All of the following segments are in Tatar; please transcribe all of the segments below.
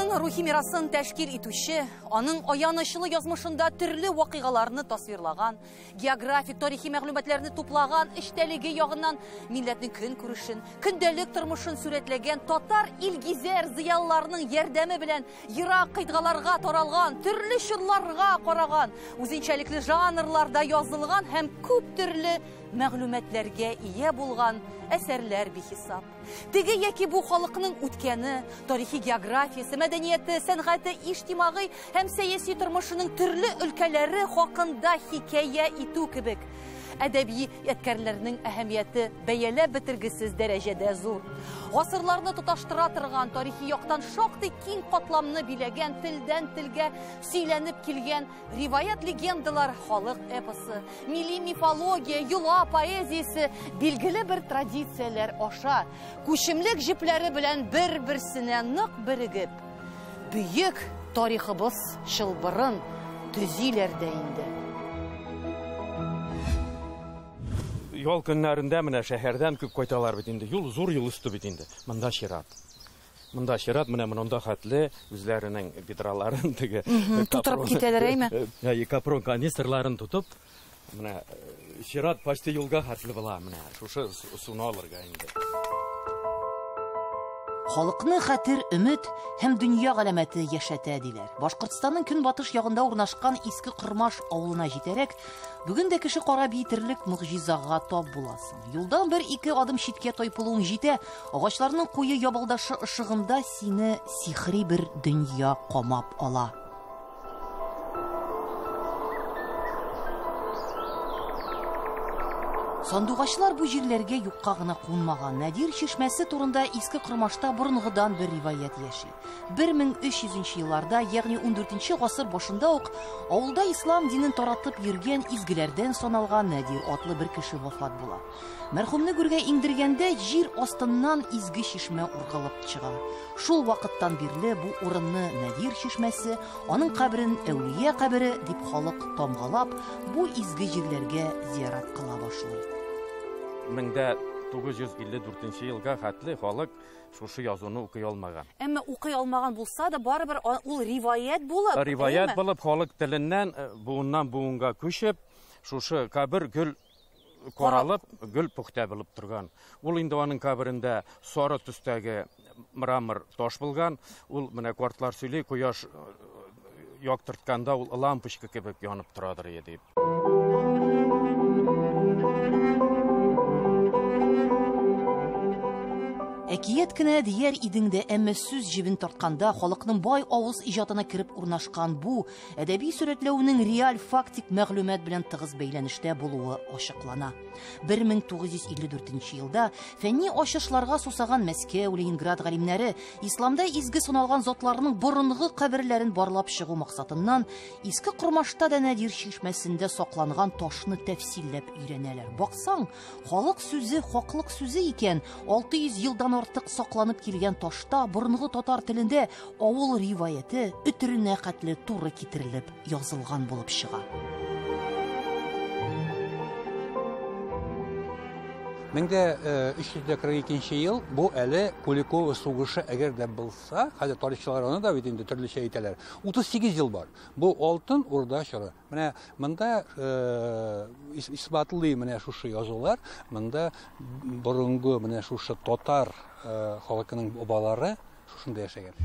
Халкының рухи мирасын тәшкил итүче, аның аянычлы язмышында төрле вакыйгаларны тасвирлаган, географик, тарихи мәгълүматларны туплаган, эчтәлеге ягыннан милләтнең көнкүрешен, көндәлек тормышын сурәтләгән татар илгизәр зыялыларының ярдәме белән ерак кыйтгаларга таралган, төрле чорларга караган, үзенчәлекле жанрларда язылган һәм күп төрле мәгълүматларга ия булган әсәрләр бихисап. Теге яки бу халыкның үткәне, тарихи географиясе, мәдәнияте, сәнгате, иҗтимагый һәм сәяси тормышының төрле өлкәләре хакында хикәя итү кебек әдәби ядкәрләрнең әһәмияте бәяләп бетергесез дәрәҗәдә зур. Гасырларны тоташтыра торган, тарихи яктан шактый киң катламны биләгән, телдән телгә сөйләнеп килгән риваять легендалар, халык эпосы, милли мифология, йола поэзиясе билгеле бер традицияләр аша күчемлек җепләре белән бер-берсенә нык берегеп, бөек тарихыбыз чылбырын төзиләр дә инде. Ял көннәрендә менә шәһәрдән күп кайталар бит инде. Юл зур юл өсте бит инде. Монда чират. Монда чират, менә монда хәтле үзләренең ведраларын теге тутырып китәләр, әйме? Капрон канистрларын тотып, менә чират почти юлга хәтле була, менә шушы суны алырга инде. Халыкны хәтер, өмет һәм дөнья галәмәте яшәтә диләр. Башкортстанның көнбатыш ягында урнашкан Иске Кормаш авылына җитәрәк, бүген дә кеше кара битерлек могҗизага тап буласың. Юлдан бер-ике адым читкә тайпылуың җитә, агачларның куе ябалдашы ышыгында сине сихри бер дөнья камап ала. Сандугачлар бу җирләргә юкка гына кунмаган. Нәдир чишмәсе турында Иске Кормашта борынгыдан бер риваять яши. 1300 елларда, ягъни 14 гасыр башында ук авылда ислам динен таратып йөргән изгеләрдән саналган Нәдир атлы бер кеше вафат була. Мәрхүмне гүргә иңдергәндә җир астыннан изге чишмә ургылып чыга. Шул вакыттан бирле бу урынны Нәдир чишмәсе, аның каберен Әүлия кабере дип халык тамгалап, бу изге җирләргә зиярат кыла башлый. 1954 елга хәтле халык шушы язуны укый алмаган. Әмма укый алмаган булса да, барыбер ул риваять булып, риваять булып халык теленнән буыннан буынга күчеп, шушы кабер гөл каралып, гөл пөхтә булып торган. Ул инде аның каберендә сары төстәге мрамор таш булган. Ул менә картлар сөйли, кояш яктыртканда ул лампочка кебек янып торадыр иде дип. Әкият кенә дияр идең дә, әмма сүз җебен тартканда халыкның бай авыз иҗатына кереп урнашкан бу әдәби сурәтләүнең реаль фактик мәгълүмат белән тыгыз бәйләнештә булуы ачыклана. 1954 елда фәнни ачышларга сусаган Мәскәү, Ленинград галимнәре исламда изге саналган затларның борынгы каберләрен барлап чыгу максатыннан Иске Кормашта да Нәдир чишмәсендә сакланган ташны тәфсилләп өйрәнәләр. Баксаң, халык сүзе хаклык сүзе икән. 600 елдан артык сакланып килгән ташта борынгы татар телендә авыл риваяте өтеренә хәтле туры китерелеп язылган булып чыга. 1342 ел бу әле Куликово сугышы әгәр дә булса, хәзер тарихчылар аны да бит инде төрлечә әйтәләр. 38 ел бар. Бу Алтын Урда чоры. Менә монда исбатлый менә шушы язулар, монда борынгы менә шушы татар халкының бабалары шушында яшәгән.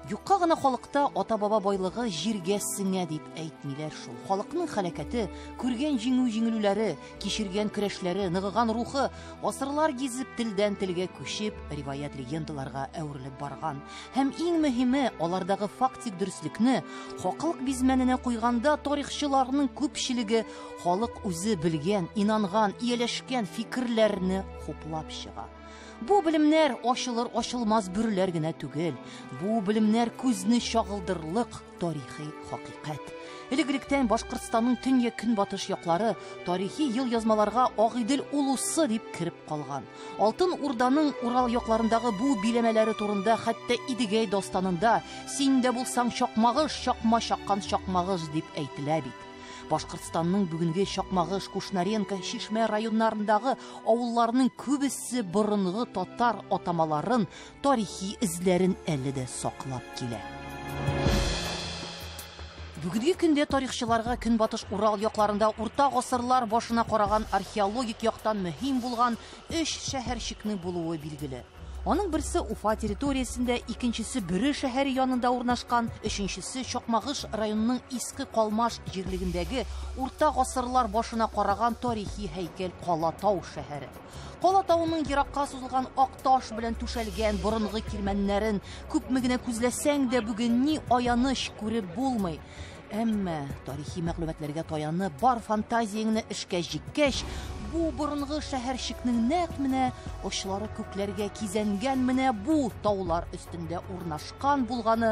Юкка гына халыкта ата-баба байлыгы җиргә сеңә дип әйтмиләр шул. Халыкның хәрәкәте, күргән җиңү-җиңелүләре, кичергән көрәшләре, ныгыган рухы гасырлар гизеп телдән телгә күчеп, риваять легендаларга әверелеп барган. Һәм иң мөһиме, алардагы фактик дөреслекне хаклык бизмәненә куйганда тарихчыларның күпчелеге халык үзе белгән, инанган, ияләшкән фикерләрне хуплап чыга. Бу белемнәр ачылыр ачылмас бөреләр генә түгел. Бу белемнәр күзне чагылдырырлык тарихи хакыйкать. Элек-электән Башкортстанның төньяк-көнбатыш яклары тарихи ел язмаларга Агыйдел улусы дип кереп калган. Алтын Урданың Урал якларындагы бу биләмәләре турында хәтта Идегәй дастанында «Син дә булсаң чакмагыш, чакма чаккан чакмагыш» дип әйтелә бит. Башкортстанның бүгенге Чакмагыш, Кушнаренко, Чишмә районнарындагы авылларның күбесе борынгы татар атамаларын, тарихи эзләрен әле дә саклап килә. Бүгенге көндә тарихчыларга Көнбатыш Урал якларында урта гасырлар башына караган археологик яктан мөһим булган өч шәһәрчекнең булуы билгеле. Аның берсе Уфа территориясендә, икенчесе Бөре шәһәре янында урнашкан, өченчесе Чакмагыш районының Иске Калмаш җирлегендәге урта гасырлар башына караган тарихи һәйкәл Калатау шәһәре. Калатауның еракка сузылган ак таш белән түшәлгән борынгы кирмәннәрен күпме генә күзләсәң дә бүген ни аяныч күреп булмый. Әмма тарихи мәгълүматларга таянып, бар фантазияңне эшкә җиккәч, бу борынгы шәһәрчекнең нәкъ менә очлары күкләргә кизәнгән менә бу таулар өстендә урнашкан булганы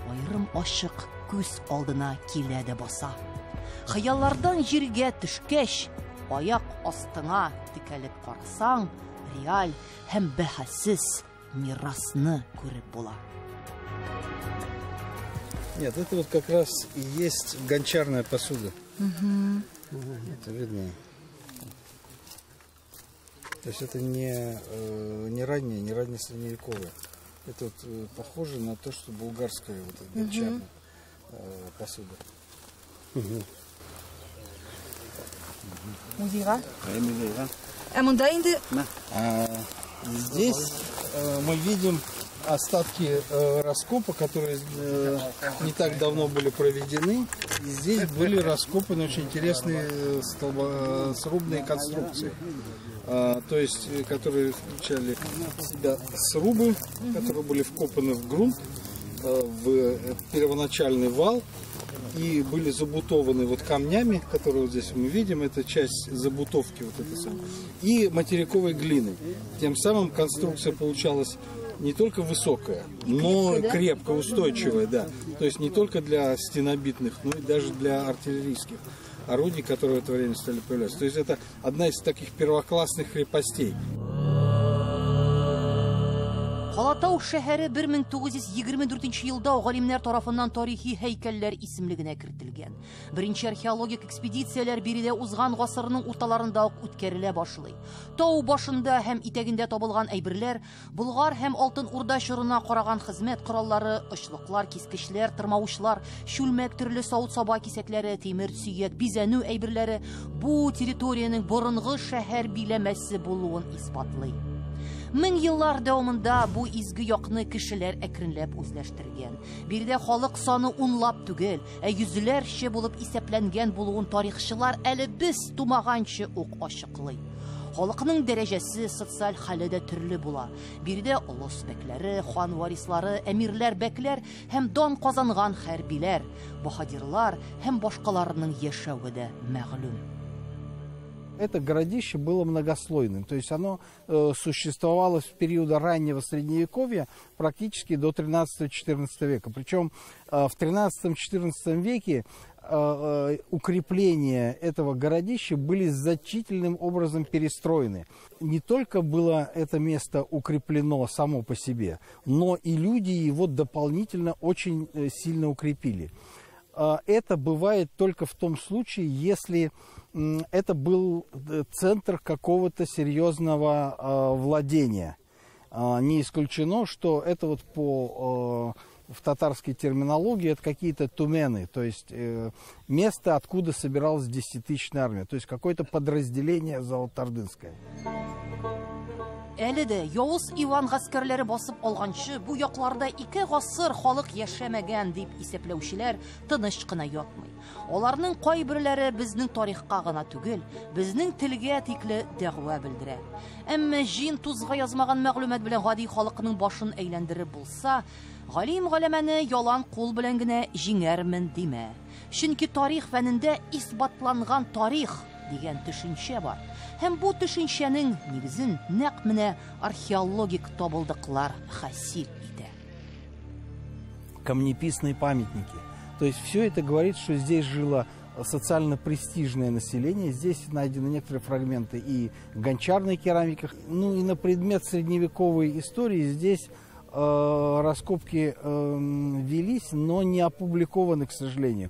аерым ачык күз алдына килә дә баса. Хыяллардан җиргә төшкәч, аяк астыңа текәлеп карасаң, реаль һәм бәһасез мирасны күреп була. Нет, это вот как раз и есть гончарная посуда. Угу. Это видно. То есть это не раннее, не раннесредневековое. Это вот похоже на то, что булгарская вот эта гончарная посуда. Угу. Музейга? А монда инде? Здесь мы видим остатки раскопа, которые не так давно были проведены. И здесь были раскопаны очень интересные срубные конструкции, то есть, которые включали в себя срубы, которые были вкопаны в грунт, в первоначальный вал и были забутованы вот камнями, которые вот здесь мы видим, это часть забутовки вот этой самой, и материковой глиной. Тем самым конструкция получалась не только высокая, но крепко, да? Крепко устойчивая, да. То есть не только для стенобитных, но и даже для артиллерийских орудий, которые в это время стали появляться. То есть это одна из таких первоклассных крепостей. Калатау шәһәре 1924 елда галимнәр тарафыннан тарихи һәйкәлләр исемлегенә кертелгән. Беренче археологик экспедицияләр биредә узган гасырның урталарында ук үткәрелә башлый. Тау башында һәм итәгендә табылган әйберләр Болгар һәм Алтын Урда чорына караган хезмәт кораллары, очлыклар, кискечләр, тырмавычлар, чүлмәк, төрле савыт-саба кисәкләре, тимер, сөяк, бизәнү әйберләре бу территориянең борынгы шәһәр биләмәсе булуын исбатлый. Мең еллар дәвамында бу изге якны кешеләр әкренләп үзләштергән. Биредә халык саны унлап түгел, ә йөзләрчә булып исәпләнгән булуын тарихчылар әле без тумаганчы ук ачыклый. Халыкның дәрәҗәсе, социаль хәле дә төрле була. Биредә олыс бәкләре, хан варислары, әмирләр, бәкләр һәм дан казанган хәрбиләр, баһадирлар һәм башкаларның яшәве дә мәгълүм. Это городище было многослойным, то есть оно существовало с периода раннего Средневековья практически до 13-14 века. Причем в 13-14 веке укрепления этого городища были значительным образом перестроены. Не только было это место укреплено само по себе, но и люди его дополнительно очень сильно укрепили. Это бывает только в том случае, если это был центр какого-то серьезного владения. Не исключено, что это вот в татарской терминологии это какие-то тумены, то есть место, откуда собиралась десятитысячная армия, то есть какое-то подразделение золотоордынское. Әле дә Явыз Иван гаскәрләре басып алганчы бу якларда 2 гасыр халык яшәмәгән дип исәпләүчеләр тыныч кына ятмый. Аларның кайберләре безнең тарихка гына түгел, безнең телгә тикле дәгъва белдерә. Әмма җин тузга язмаган мәгълүмат белән гади халыкның башын әйләндереп булса, галим галәмәне ялан кул белән генә җиңәрмен димә. Чөнки тарих фәнендә исбатланган тарих дигән төшенчә бар. Һәм бу төшенчәнең нигезен нәкъ менә археологик табылдыклар хасил итә. Камнеписные памятники. То есть все это говорит, что здесь жило социально престижное население. Здесь найдены некоторые фрагменты и гончарной керамики. Ну и на предмет средневековой истории здесь Раскопки велись, но не опубликованы, к сожалению.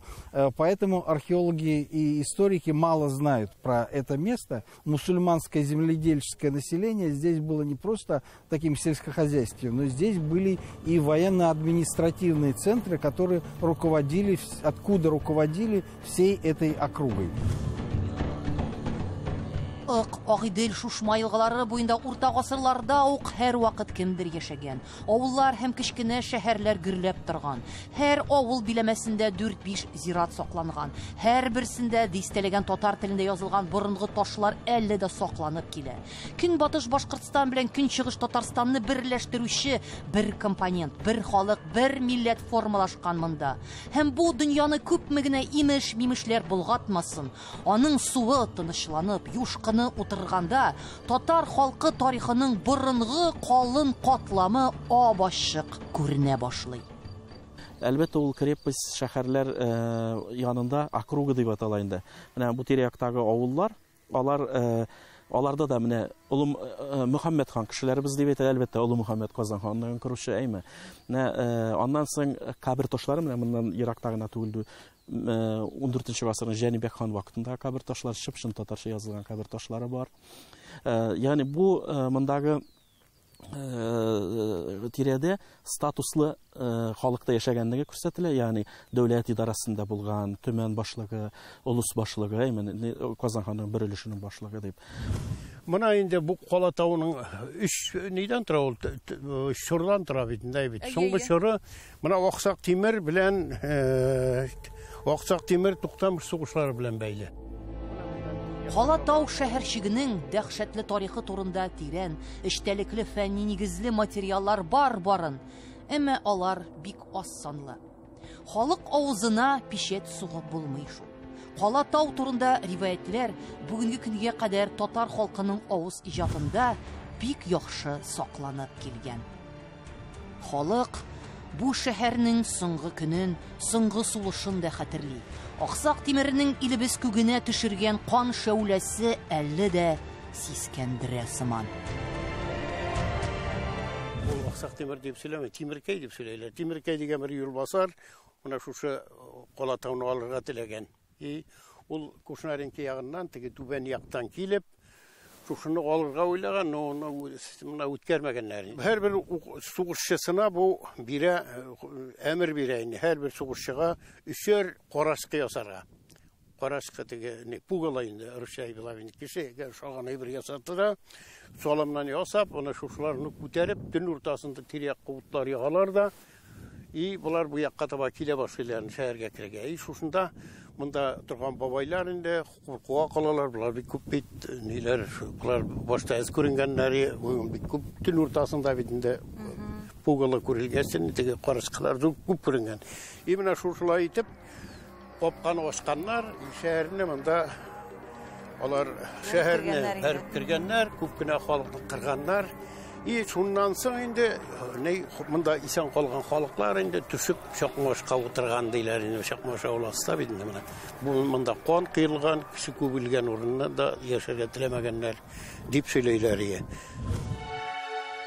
Поэтому археологи и историки мало знают про это место. Мусульманское земледельческое население здесь было не просто таким сельскохозяйственным, но здесь были и военно-административные центры, которые руководили, откуда руководили всей этой округой. Ык, Агыйдел, Шушма елгалары буенда урта гасырларда ук һәрвакыт кемдер яшәгән. Авыллар һәм кечкенә шәһәрләр гөрләп торган. Һәр авыл биләмәсендә 4-5 зират сакланган. Һәрберсендә дистәләгән татар телендә язылган борынгы ташлар әле дә сакланып килә. Көнбатыш Башкортстан белән Көнчыгыш Татарстанны берләштерүче бер компонент, бер халык, бер милләт формалашкан монда. Һәм бу дөньяны күпме генә имеш-мимешләр болгатмасын, аның суы тынычланып, юшкыны утырганда татар халкы тарихының борынгы калын катламы ап-ачык күренә башлый. Әлбәттә, ул крепость шәһәрләр янында округа дип атала инде. Менә бу тирә-яктагы авыллар, алар аларда да менә Олы Мөхәммәд хан кешеләребез дип әйтә, әлбәттә, Олы Мөхәммәд Казан ханлыгын коручы, әйме. Менә аннан соң кабер ташлары менә моннан еракта гына түгел, 14 гасырның Җанибәк хан вакытында кабер ташлары, чып-чын татарча язылган кабер ташлары бар. Ягъни бу мондагы тирәдә статуслы халыкта яшәгәнлеге күрсәтелә, ягъни дәүләт идарәсендә булган төмән башлыгы, олыс башлыгы, әйме, Казан ханның бер өлешенең башлыгы дип. Мына инде бу Кала тавының өч нидән тора ул, чордан тора бит, инде бит. Соңгы чоры мына Аксак Тимер белән Аксак Тимер Туктамыш сугышлары белән бәйле. Кала тау шәһәрчегенең дәһшәтле тарихы турында тирән, эчтәлекле фәнни нигезле материаллар бар барын, әмма алар бик аз санлы. Халык авызына пичәт сугып булмый шул. Кала тау турында риваятлар бүгенге көнгә кадәр татар халкының авыз иҗатында бик яхшы сакланып килгән. Халык бу шәһәрнең соңгы көнен, соңгы сулышын да хәтерли. Аксак Тимернең илебез күгенә төшергән кан шәүләсе әле дә сискәндерә сыман. Ул Аксак Тимер дип сөйләмә, Тимеркәй дип сөйләйләр. Тимеркәй дигән бер юлбасар менә шушы Кала тауны алырга теләгән. И ул Кушнаренко ягыннан теге түбән яктан килеп, шушыны алырга уйлаган, но аны менә үткәрмәгәннәр. Һәрбер сугышчысына бу бирә, әмер бирә инде. Һәрбер сугышчыга өчәр карачкы ясарга. Карачкы теге не пугало инде, русча була инде. Кеше ошаган әйбер ясатты да, саламнан ясап, аны шушыларны күтәреп, төн уртасында тирә-якка утлар ягалар да, и булар бу якка таба килә башлыйлар шәһәргә керергә. И шушында монда торган бабайлар инде куркуга калалар, булар бик күп бит ниләр, булар башта әз күренгәннәре, бик күп төн уртасында бит инде пугало күрелгән, теге карачкылар күп күренгән. И менә шушылай итеп капканы ачканнар, шәһәрне монда алар шәһәрне бәреп кергәннәр, күп кенә халыкны кырганнар. И шуннан соң инде монда исән калган халыклар инде төшеп Чакмашка утырган диләр инде. Чакмаш авылы аста бит инде менә. Бу монда кан кыелган, кеше күп үлгән урында да яшәргә теләмәгәннәр дип сөйләйләр ие.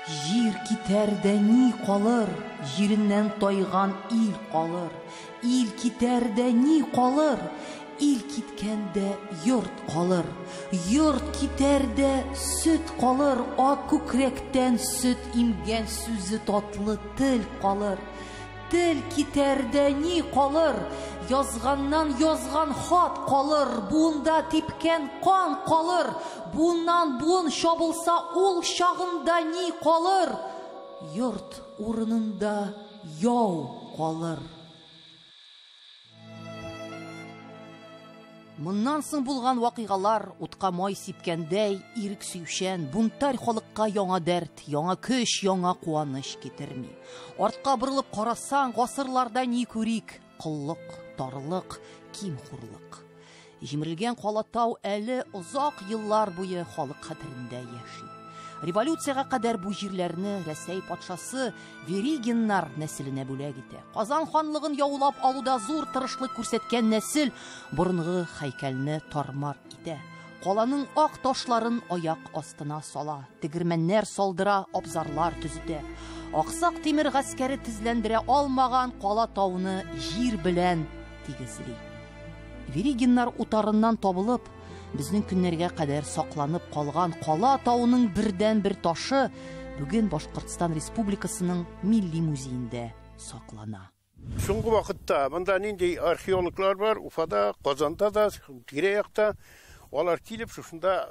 Җир китәр дә ни калыр, җиреннән тайган ил калыр. Ил китәр дә ни калыр, ил киткәндә йорт калыр. Йорт китәр дә сөт калыр, ак күкрәктән сөт имгән сүзе татлы тел калыр. Тел китәр дә ни калыр, язганнан язган хат калыр, буында типкән кан калыр, буыннан буын чабылса ул чагында ни калыр, йорт урынында яу калыр. Моннан соң булган вакыйгалар утка май сипкәндәй ирек сөючән бунтарь халыкка яңа дәрт, яңа көч, яңа куаныч китерми. Артка борылып карасаң, гасырларда ни күрик? Коллык, тарлык, ким-хурлык. Җимерелгән Кала тау әле озак еллар буе халык хәтерендә яши. Революциягә кадәр бу җирләрне Рәсәй патшасы Веригиннар нәселенә бүләк итә. Казан ханлыгын яулап алуда зур тырышлык күрсәткән нәсел борынгы һәйкәлне тармар итә. Каланың ак ташларын аяк астына сала, тегермәннәр салдыра, абзарлар төзетә. Аксак Тимер гаскәре тезләндерә алмаган Кала тауны җир белән тигезли. Веригиннар утарыннан табылып, безнең көннәргә кадәр сакланып калган Кала тауының бердән-бер ташы бүген Башкортстан Республикасының Милли музеенда саклана. Соңгы вакытта монда нинди археологлар бар, Уфада, Казанда да, тирә-якта. Алар килеп шушында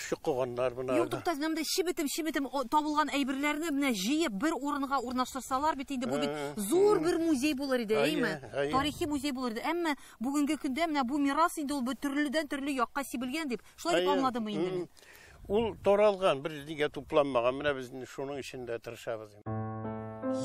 чокыганнар моны. Юк, туктагыз, менә монда чебетем-чебетем табылган әйберләрне менә җыеп бер урынга урнаштырсалар бит инде бу бит зур бер музей булыр иде, әйеме? Тарихи музей булыр иде. Әмма бүгенге көндә менә бу мирас инде ул төрледән төрле якка сибелгән дип, шулай дип аңладымы инде мин? Ул таралган, бер нигә тупланмаган. Менә без шуның өчен дә тырышабыз.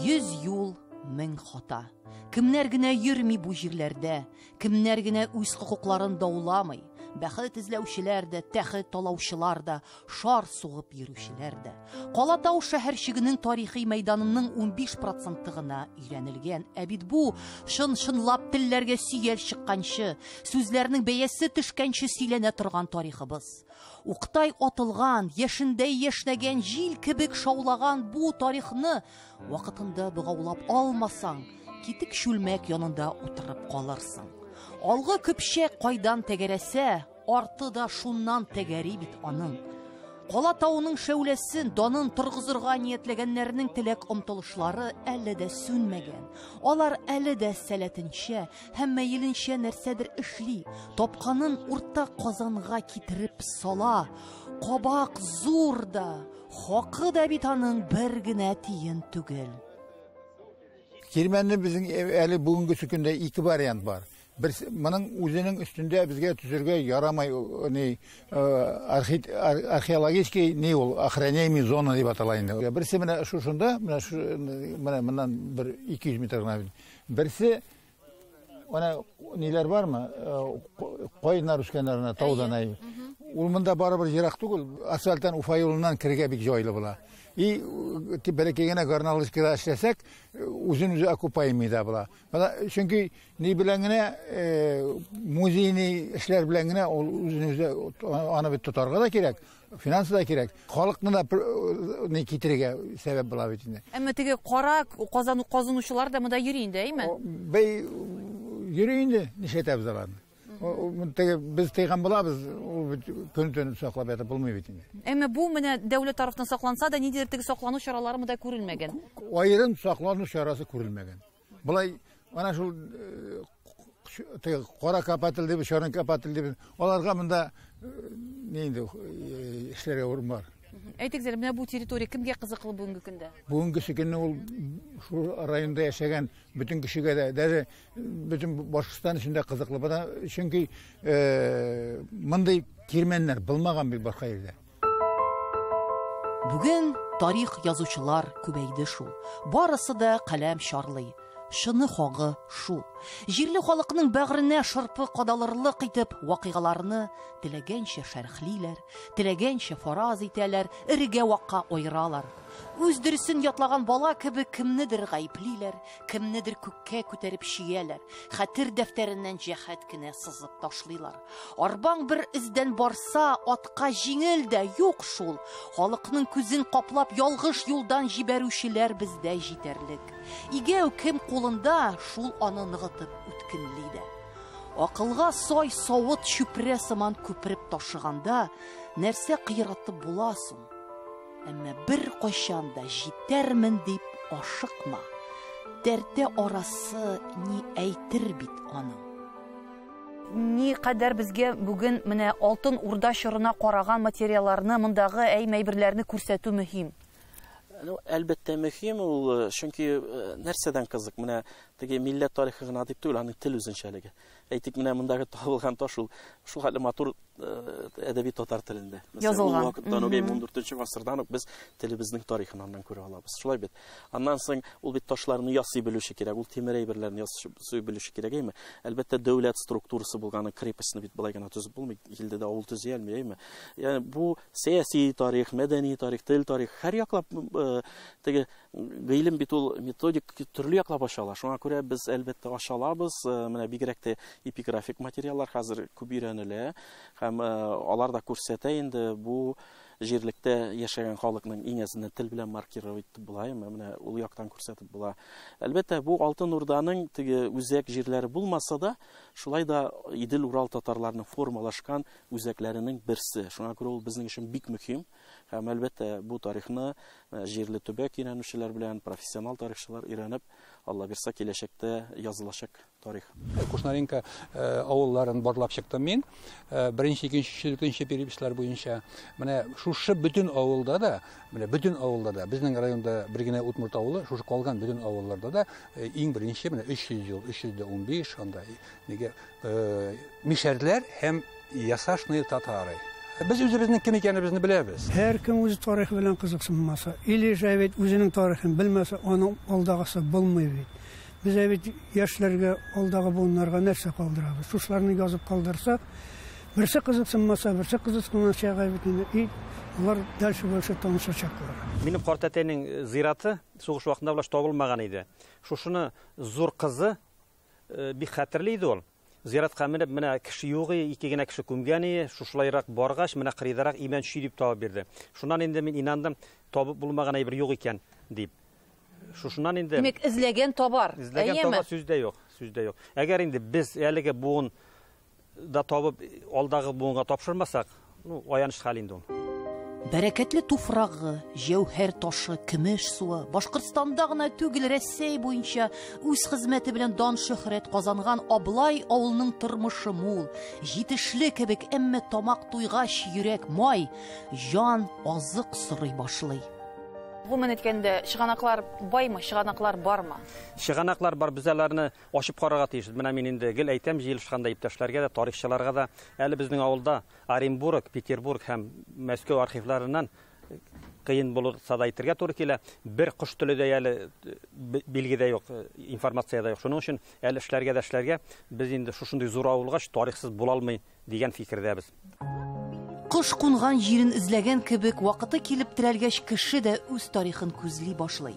100 юл, 1000 хата. Кемнәр генә йөрми бу җирләрдә, кемнәр генә үз хокукларын дауламый. Бәхет эзләүчеләр дә, тәхет талаучылар да, шар сугып йөрүчеләр дә. Калатау шәһәрчегенең тарихи мәйданының 15% гына өйрәнелгән. Ә бит бу чын-чынлап телләргә сөял чыкканчы, сүзләрнең бәясе төшкәнче сөйләнә торган тарихыбыз. Уктай атылган, яшендәй яшнәгән җил кебек шаулаган бу тарихны вакытында богаулап алмасаң, китек чүлмәк янында утырып калырсың. Алгы көпчәк кайдан тәгәрәсә, арты да шуннан тәгәри бит аның. Кала тауының шәүләсен, данын торгызырга ниятләгәннәрнең теләк омтылышлары әле дә сүнмәгән. Алар әле дә сәләтенчә һәм мәеленчә нәрсәдер эшли, тапканын уртак казанга китереп сала. Кабак зур да, хакы да бит аның бер генә тиен түгел. Кирмәнне безнең әле бүгенге көндә ике вариант бар. Бер моның үзенең өстендә безгә төзергә ярамай, ни археологический ни ул охраняемый зона дип атала инде. Берсе менә шушында, менә шу, менә моннан бер 200 метр гына. Берсе ана ниләр бармы? Кайнар үскәннәренә таудан ай. Ул монда барыбер ерак түгел, асфальттан Уфа юлыннан керергә бик җайлы була. И бәләкәй генә горнолыжкада эшләсәк, үзен үзе окупаемый да була. Чөнки ни белән генә, музейный эшләр белән генә ул үзен үзе аны бит тотарга да кирәк, финансы да кирәк. Халыкны да ни китерергә сәбәп була бит инде. Әмма теге кара казынучылар да монда йөри инде, әйме? Бәй йөри инде, нишләтәбез аларны? Теге без тыйган булабыз, ул бит көн-төн саклап ятып булмый бит инде. Әмма бу менә дәүләт тарафыннан сакланса да, ниндидер теге саклану чаралары монда күрелмәгән. Аерым саклану чарасы күрелмәгән. Болай ана шул теге кара копатель дип, черный копатель дип, аларга монда ни инде эшләргә урын бар. Әйтегез әле, менә бу территория кемгә кызыклы бүгенге көндә? Бүгенге көндә ул шул районда яшәгән бөтен кешегә дә, даже бөтен Башкортстан өчен дә кызыклы. Бына чөнки мондый кирмәннәр булмаган бит башка җирдә. Бүген тарих язучылар күбәйде шул. Барысы да каләм чарлый. Шыны хагы шул. Җирле халыкның бәгыренә шырпы кадалырлык итеп вакыйгаларны теләгәнчә шәрехлиләр, теләгәнчә фараз итәләр, эрегә вакка айыралар. Үз дөресен ятлаган бала кебек кемнедер гаеплиләр, кемнедер күккә күтәреп чөяләр, хәтер дәфтәреннән җәһәт кенә сызып ташлыйлар. Арбаң бер эздән барса, атка җиңел дә юк шул. Халыкның күзен каплап ялгыш юлдан җибәрүчеләр бездә җитәрлек. Игәү кем кулында, шул аны ныгытып үткенли дә. Акылга сай савыт чүпрә сыман күпереп ташыганда, нәрсә кыйратып була соң? Әмма бер кайчан да җитәрмен дип ашыкма. Дәртә арасы ни әйтер бит аның. Ни кадәр безгә бүген менә Алтын Урда чорына караган материалларны, мондагы әйберләрне күрсәтү мөһим. Ну, әлбәттә мөһим ул, чөнки нәрсәдән кызык, менә теге милләт тарихы гына дип түгел, аның тел үзенчәлеге. Әйтик, менә мондагы табылган таш ул шул хәтле матур әдәби татар телендә. Мәсәлән, Язылган. ул вакыттан ук, 14 гасырдан ук без телебезнең тарихын аннан күрә алабыз. Шулай бит. Аннан соң ул бит ташларны ясый белүче кирәк, ул тимер әйберләрне ясый белүче кирәк, әйме? Әлбәттә, дәүләт структурасы булганы крепостьны бит болай гына төзеп булмый, илдә дә авыл төзи алмый, әйме? Ягъни бу сәяси тарих, мәдәни тарих, тел тарих, һәр яклап теге гыйлем бит ул методик төрле яклап ача ала. Шуңа күрә без әлбәттә ача алабыз. Менә бигрәк тә эпиграфик материаллар хәзер күп өйрәнелә һәм алар да күрсәтә инде бу җирлектә яшәгән халыкның иң әзеннән тел белән маркировать итеп була, әмма менә ул яктан күрсәтеп була. Әлбәттә, бу Алтын Урданың теге үзәк җирләре булмаса да, шулай да Идел-Урал татарларының формалашкан үзәкләренең берсе. Шуңа күрә ул безнең өчен бик мөһим. Һәм әлбәттә, бу тарихны җирле төбәк өйрәнүчеләр белән профессионал тарихчылар өйрәнеп, Алла бирса, киләчәктә язылачак тарих. Кушнаренко авылларын барлап чыктым мин. Беренче, икенче, өченче, дүртенче переписьлар буенча. Менә шушы бөтен авылда да, менә бөтен авылда да, безнең районда бер генә Удмурт авылы, шушы калган бөтен авылларда да иң беренче менә 300 ел, 315 анда нигә мишәрләр һәм ясашные татары. Без үзебезнең кем икәнебезне беләбез. Һәркем үз тарихы белән кызыксынмаса, или же бит үзенең тарихын белмәсә, аның алдагысы булмый бит. Без бит яшьләргә, алдагы буыннарга нәрсә калдырабыз? Шушыларны язып калдырсак, берсе кызыксынмаса, берсе кызыксыначак бит инде. И алар дальше больше танышачаклар. Минем картәтәйнең зираты сугыш вакытында булаш табылмаган иде. Шушыны зур кызы бик хәтерле иде ул. Зиратка менеп, менә кеше юк, ике генә кеше күмгән, шушылайрак баргач, менә кырыйдарак имән чөй дип табып бирде. Шуннан инде мин инандым, табып булмаган әйбер юк икән дип. Шушыннан инде Димәк, эзләгән табар. Эзләгән табар, сүз дә юк, сүз дә юк. Әгәр инде без әлеге буын да табып, алдагы буынга тапшырмасак, ну, аяныч хәл инде ул. Бәрәкәтле туфрагы, җәүһәр ташы, көмеш суы, Башкортстанда гына түгел, Рәсәй буенча үз хезмәте белән дан шөһрәт казанган Аблай авылының тормышы мул, җитешле кебек, әмма тамак туйгач йөрәк май, җан азык сорый башлый. Гомумән әйткәндә, чыганаклар баймы, чыганаклар бармы? Чыганаклар бар, без аларны ачып карарга тиеш. Менә мин инде гел әйтәм җыелышканда иптәшләргә дә, тарихчыларга да, әле безнең авылда Оренбург, Петербург һәм Мәскәү архивларыннан кыен булса да әйтергә туры килә, бер кош теле дә әле билге дә юк, информация дә юк. Шуның өчен әле эшләргә дә эшләргә, без инде шушындый зур авылгач тарихсыз була алмый дигән фикердәбез. Кош кунган җирен эзләгән кебек, вакыты килеп терәлгәч, кеше дә үз тарихын күзли башлый.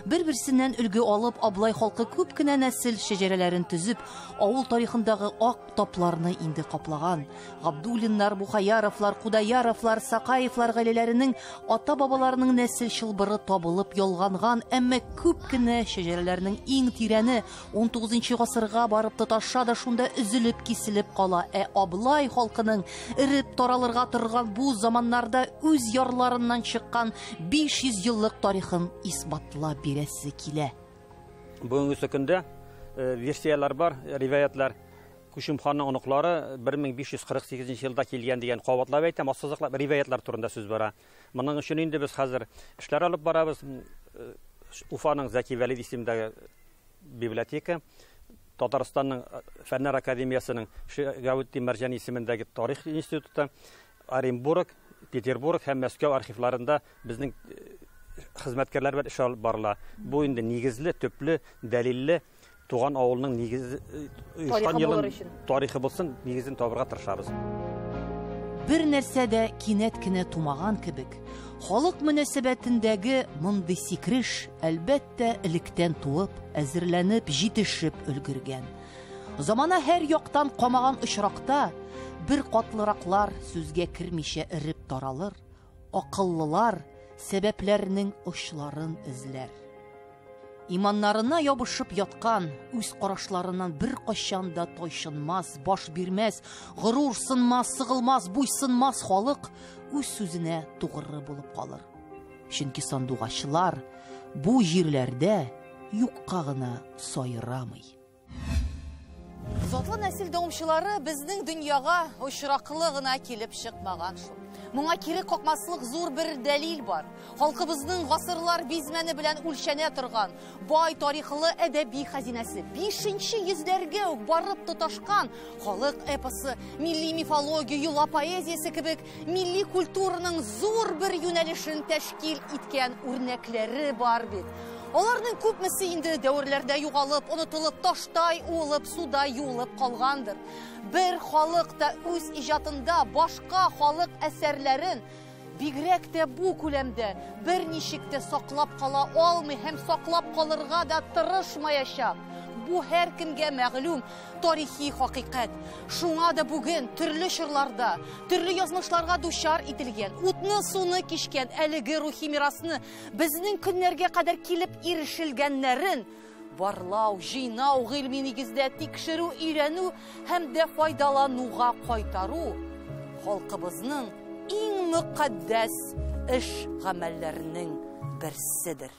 Бер-берсеннән өлге алып, Аблай халкы күп кенә нәсел шәҗәрәләрен төзеп, авыл тарихындагы ак тапларны инде каплаган. Габдуллиннар, Бухаяровлар, Кудаяровлар, Сакаевлар гаиләләренең ата-бабаларының нәсел чылбыры табылып ялганган, әмма күп кенә шәҗәрәләрнең иң тирәне 19 гасырга барып тоташа да шунда өзелеп киселеп кала. Ә Аблай халкының эреп таралырга торган бу заманнарда үз ярларыннан чыккан 500 еллык тарихын исбатлап бирәсе килә. Бүгенге көндә версияләр бар, риваятлар. Күчем ханның оныклары 1548 елда килгән дигән кабатлап әйтәм, ассызыклап риваятлар турында сүз бара. Моның өчен инде без хәзер эшләр алып барабыз. Уфаның Зәки Вәлид исемендәге библиотека, Татарстанның Фәннәр академиясенең Шиһабетдин Мәрҗани исемендәге тарих институты, Оренбург, Петербург һәм Мәскәү архивларында безнең хезмәткәрләр белән эш алып барыла. Бу инде нигезле, төпле, дәлилле туган авылның нигезе оешкан елын тарихы булсын, нигезен табырга тырышабыз. Бер нәрсә дә кинәт кенә тумаган кебек, халык мөнәсәбәтендәге мондый сикереш, әлбәттә, электән туып, әзерләнеп, җитешеп өлгергән. Замана һәр яктан камаган очракта бер катлыраклар сүзгә кермичә эреп таралыр, акыллылар сәбәпләрнең очларын эзләр. Иманнарына ябышып яткан, үз карашларыннан бер кайчан да тайчынмас, баш бирмәс, горур сынмас, сыгылмас, буйсынмас халык үз сүзенә тугры булып калыр. Чөнки сандугачлар бу җирләрдә юкка гына сайрамый. Затлы нәсел дәвамчылары безнең дөньяга очраклы гына килеп чыкмаган шул. Моңа кире какмаслык зур бер дәлил бар. Халкыбызның гасырлар бизмәне белән үлчәнә торган бай тарихлы әдәби хәзинәсе 5нче йөзләргә үк барып тоташкан халык эпосы, милли мифология, йола поэзиясе кебек милли культураның зур бер юнәлешен тәшкил иткән үрнәкләре бар бит. Аларның күпмесе инде дәверләрдә югалып, онытылып, таштай уылып, суда юылып калгандыр. Бер халык та үз иҗатында башка халык әсәрләрен бигрәк тә бу күләмдә берничек тә саклап кала алмый һәм саклап калырга да тырышмаячак. Бу һәркемгә мәгълүм тарихи хакыйкать. Шуңа да бүген төрле чорларда, төрле язмышларга дучар ителгән, утны-суны кичкән әлеге рухи мирасны безнең көннәргә кадәр килеп ирешелгәннәрен барлау, җыйнау, гыйльми нигездә тикшерү, өйрәнү һәм дә файдалануга кайтару халкыбызның иң мөкатдәс эш-гамәлләренең берседер.